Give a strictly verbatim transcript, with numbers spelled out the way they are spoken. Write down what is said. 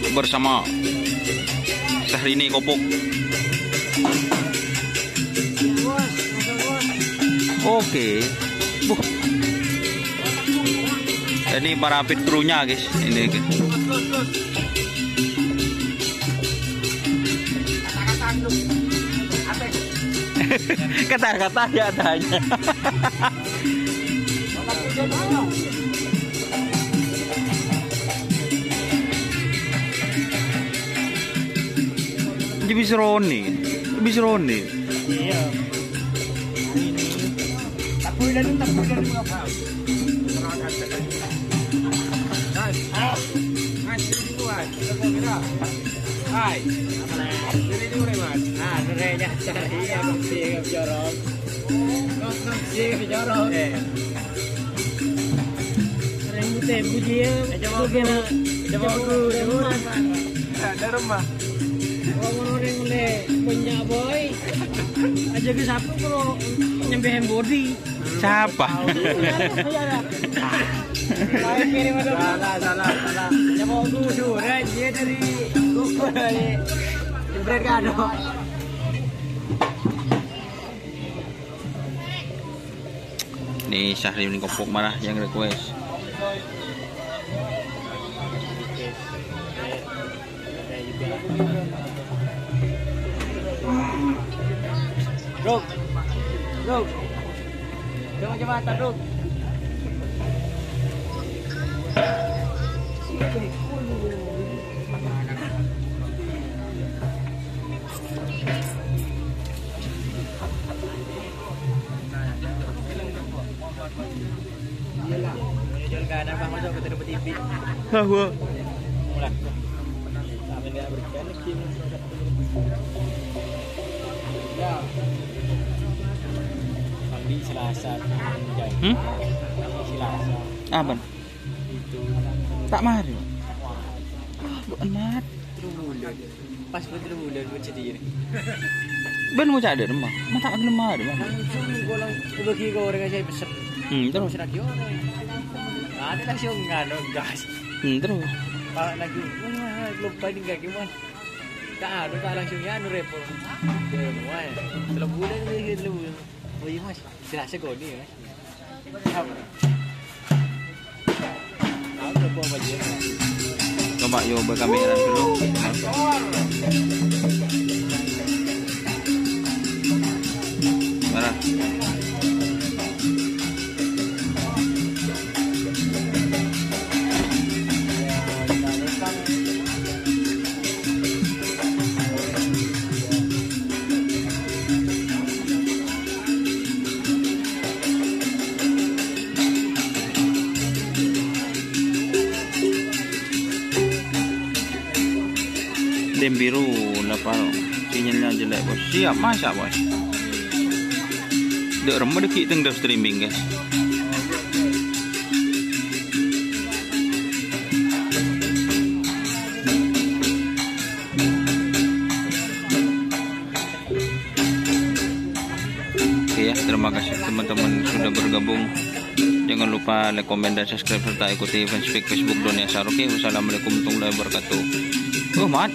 Bersama Syahrini Kopok. Oke. Buh. Ini para pit krunya, guys. Ini, guys. Kata-kata ya tanya. Dia bisa Roni, bisa Roni. Iya. Tabulan, tabulan apa? Hai. Hai. Ini dulu, Mas. Ah, sore, Mas. Ah, sore, ya. Iya, kok sih, kok jorok. Kok, kok sih, kok jorok. Eh. Rambutnya putih, ya. Eh, coba aku. Coba aku. Ada rumah. Orang-orang yang mulai banyak, boy. Aja ke satu kalau nyampein body. Siapa? Salah, salah, salah. Ya mau tujuh, kan? Dia dari Google, dari Jebret Kado. Ini Syahrini Kopok marah yang request. Bro, bro, coba jembatan, bro. Hah, wah. Selasa. Hmm? Selasa. Apa? Itu. Tak mari, Pak. Ah, bukan mat. Pas betul bulan, bulan sedih ini. Ben ngucak dâ' remma. Mata gelem dâ' remma. Langsung pulang bagi ke orang yang saya pesen. Hmm, terus? Pesen lagi orang. Ada langsung nganu, gas. Hmm, terus? Pak lagi, "Wah, lupa ini nggak gimana?" Tak ada, tak langsung ya, anu repot. Ya, wah, ya. Telung bulan ini, telung bulan. Oh iya, Mas. Jelasnya kok ini, Mas. Coba yo berkamera dulu. Mana? Dem biru, lapar. Sinyalnya jelek, Bos. Siap, masak, Bos. Dâ' remma dâgghi' teng dâ' streaming, guys. Oke ya, terima kasih teman-teman sudah bergabung. Jangan lupa like, komen, dan subscribe serta ikuti fanspage Facebook Doni Asar. Oke, wassalamualaikum warahmatullahi wabarakatuh. Oh, mat.